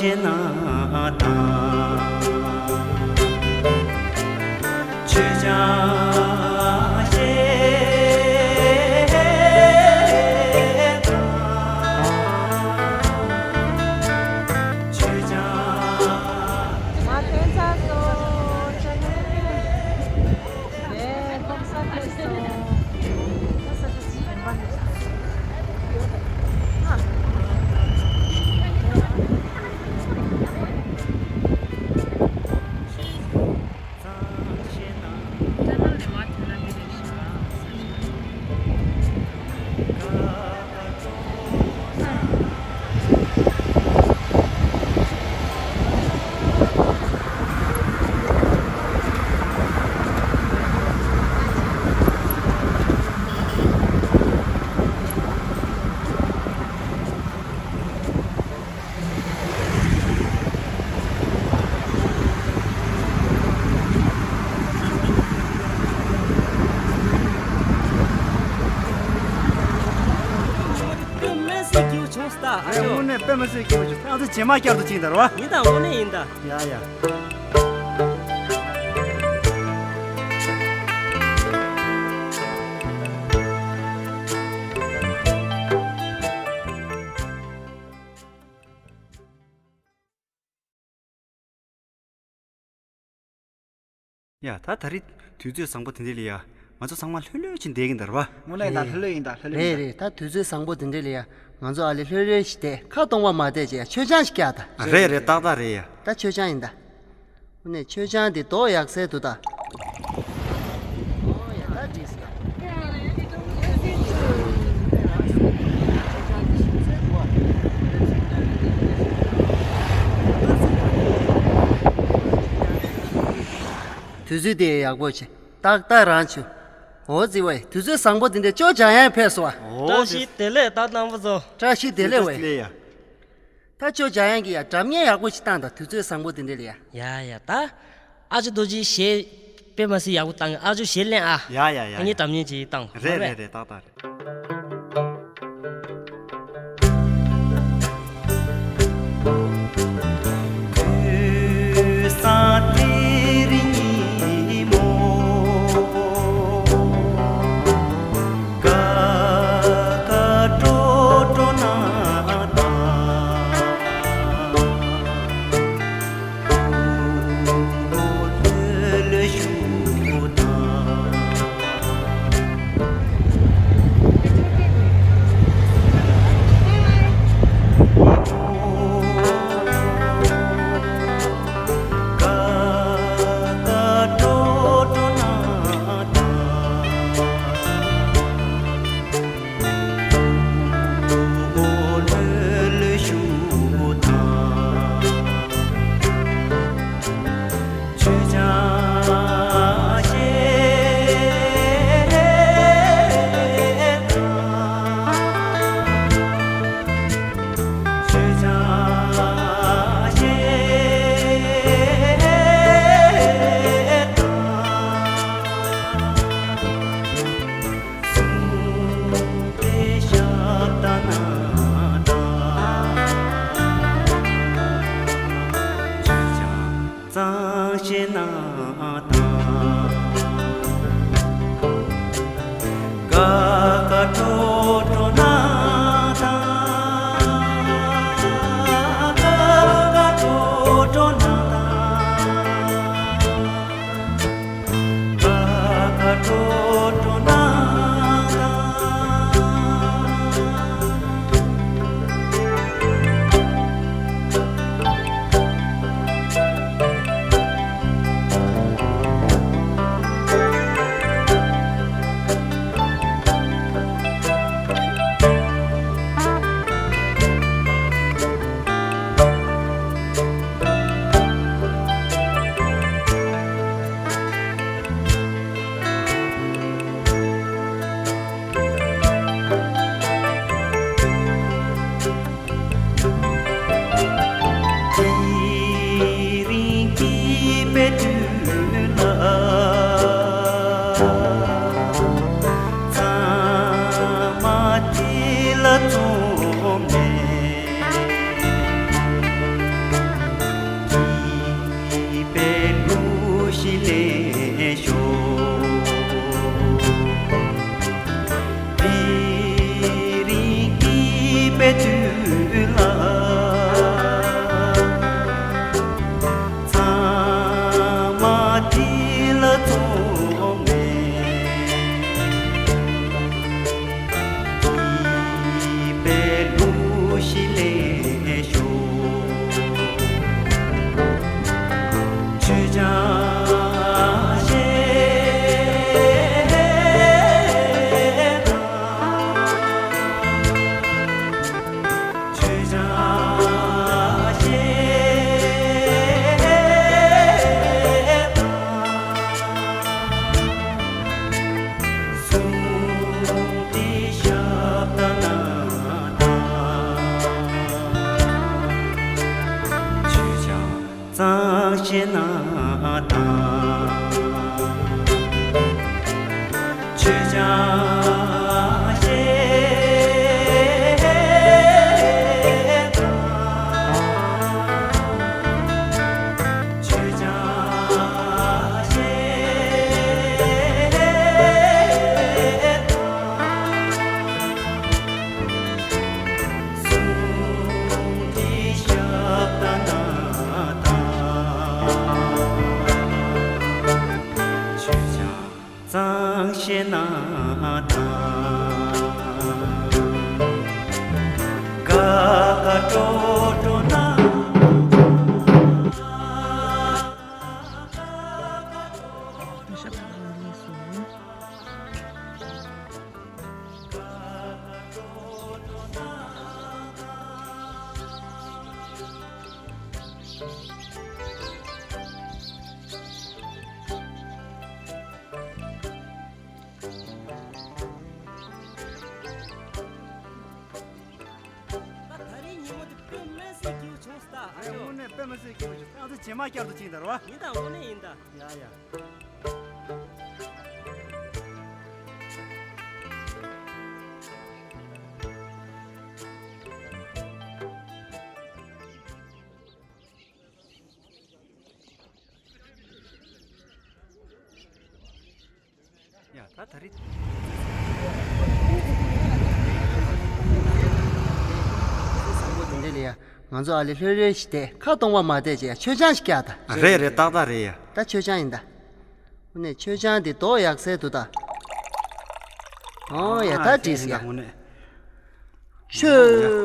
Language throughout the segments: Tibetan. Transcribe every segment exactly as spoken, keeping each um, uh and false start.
ཆེ་ན་དང་། ཆོས་ཀྱང་ཤེས་དང་། ཆོས་ཀྱང་། ང་ཐོན་ཚར་སོང་། ནས་ལྐོག་ཟ་ཐེབས་སོང་། ལྐོག་ཟ་ཐེབས་སོང་། དཔེ་མི་སྲིད་སྐྱིད་པོ་བྱུང་སྟ། ཨ་ཅོ། དངོས་གནས་དཔེ་མི་སྲིད་སྐྱིད་པོ་བྱུང་། ང་ཚོ་རྗེས་མ་བསྐྱར་དུ་ཅིག་འདར་བ། ཡིན་ད། དངོས་གནས་ཡིན་ད། ཡ་ཡ། ཡ། ད་ད་རེས་དུས་ཚོད་བཟང་པོ་དེ་འདྲ་ལ་ཡ། ང་ཚོ་ཚང་མ་ལྷོད་ལྷོད་ཅིག་བསྡད་ཀྱིན་འདར་བ། དངོས་གནས་ད་ལྷོད་ལྷོད་ཡིན་ད། ལྷོད་ལྷོད་ཡིན་ད། རེད་རེད། ད་དུས་ཚོད་བཟང་པོ་དེ་འདྲ་ལ་ཡ། ང་ཚོ་ཨ་ལེ་ལྷོད་ལྷོད་ཞིག་བསྡད། ཁ་སྟོང་པ་མ་བསྡད་ཅེ་ཡ། མཆོད་ཆང་ཞིག་བཀྱག་ད། རེད་རེད། ཏག་ཏག་རེད་ཡ། ད་མཆོད་ཆང་ཡིན་ད། དངོས་གནས་མཆོད་ཆང་དེ་མདོག་ཡག་སེ་འདུག་ད། ཨོ་ཡ། ད་འགྲིག་སོང་། དུས་ཚོད་དེ་ཡག་པོ་བྱས། ཏག་ཏག་རང་བྱུང་། འོ་ཙི་ཝེ། དུས་ཚོད་བཟང་པོ་དེ་འདྲ་ཅོ་འཇམ་དབྱངས་ཕེབས་སོང་བ། ཨོ། བཀྲ་ཤིས་བདེ་ལེགས། ད་དང་པོ་ཚོ། བཀྲ་ཤིས་བདེ་ལེགས་ཝེ། བཀྲ་ཤིས་བདེ་ལེགས་ཡ། ད་ཅོ་འཇམ་དབྱངས་ཀྱིས་ཡ་སྒྲ་སྙན་ཡག་པོ་ཞིག་བཏང་དང་། དུས་ཚོད་བཟང་པོ་དེ་འདྲ་ལ་ཡ། ཡ་ཡ། ད་ཨ་ཅོ་རྡོ་རྗེ་གཞས་དཔེ་མ་སྲིད་ཡག་པོ་བཏང་། ཨ་ཅོ་གཞས་ལེན་ཨ། ཡ་ཡ་ཡ། ངས་ཡ་སྒྲ་སྙན་ཅིག་བཏང་། རེད་རེད་རེད། ཏག་ཏག་རེད། ན་དང་། ཆོས་ཀྱང་ཤེས་དང་། ཆོས་ཀྱང་ཤེས་དང་། གསུང་དྲི་ཞབས་ཏ་ན་དང་། ཆོས་ཀྱང་གཙང་ཤེས་ན་དང་། དགའ་སྤྲོ་སྤྲོ་ན། ད་ད་རེས་ཉིན་མོ་དེ་དཔེ་མི་སྲིད་སྐྱིད་པོ་བྱུང་སོང་ད། ཨ་ཅོ། དངོས་གནས་དཔེ་མི་སྲིད་སྐྱིད་པོ་བྱུང་། ད་ང་ཚོ་རྗེས་མ་བསྐྱར་དུ་ཅིག་ཡིན་ད་རེད་བ། ཡིན་ད། དངོས་གནས་ཡིན་ད། ཡ་ཡ། ཡ་ད་ད་རེས། བཟང་པོ་དེ་འདྲ་ལ་ཡ། ང་ཚོ་ཨ་ལེ་ལྷོད་ལྷོད་ཞིག་བསྡད། ཁ་སྟོང་པ་མ་བསྡད་ཅེས་ཡ། མཆོད་ཆང་ཞིག་བཀྱག་ད། རེད་རེད། ཏག་ཏག་རེད་ཡ། ད་མཆོད་ཆང་ཡིན་ད། དངོས་གནས་མཆོད་ཆང་དེ་མདོག་ཡག་སེ་འདུག་ད། ཨོ་ཡ། ད་བྲིས་ཡ། དངོས་གནས། ཆོས་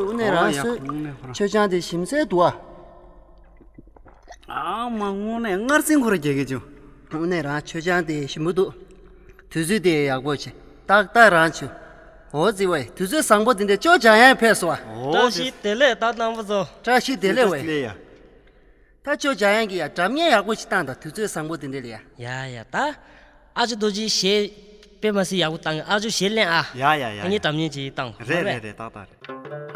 དངོས་གནས་རང་ཨོ་ཡ། སོས། དངོས་གནས་ཁོ་རང་། མཆོད་ཆང་དེ་ཞིམ་སེ་འདུག་ཨ། ཨ་མ། དངོས་གནས་མངར་ཟིང་ཁོ་ར་རྒྱག་གི་བྱུང་། དངོས་གནས་རང་མཆོད་ཆང་དེ་ཞིམ་པོ་འདུག། དུས་ཚོད་དེ་ཡག་པོ་བྱས། ཏག་ཏག་རང་བྱུང་། འོ་ཙི་ཝེ། དུས་ཚོད་བཟང་པོ་དེ་འདྲ་ཅོ་འཇམ་དབྱངས་ཕེབས་སོང་ཨ། ཨོ་བཀྲ་ཤིས་བདེ་ལེགས་ད་རྣམ་པ་ཚོ། བཀྲ་ཤིས་བདེ་ལེགས་ཝེ། བཀྲ་ཤིས་བདེ་ལེགས་ཡ། ད་ཅོ་འཇམ་དབྱངས་ཀྱིས་ཡ་སྒྲ་སྙན་ཡག་པོ་ཞིག་བཏང་དང་། དུས་ཚོད་བཟང་པོ་དེ་འདྲ་ལ་ཡ། ཡ་ཡ། ད་ཨ་ཅོ་རྡོ་རྗེ་གཞས་དཔེ་མ་སྲིད་ཡག་པོ་བཏང་། ཨ་ཅོ་གཞས་ལེན་ཨ། ཡ་ཡ་ཡ། ཨ་ནི་ཡ། སྒྲ་སྙན་ཅིག་བཏང་། རེད་རེད་རེད། ཏག་ཏག་རེད།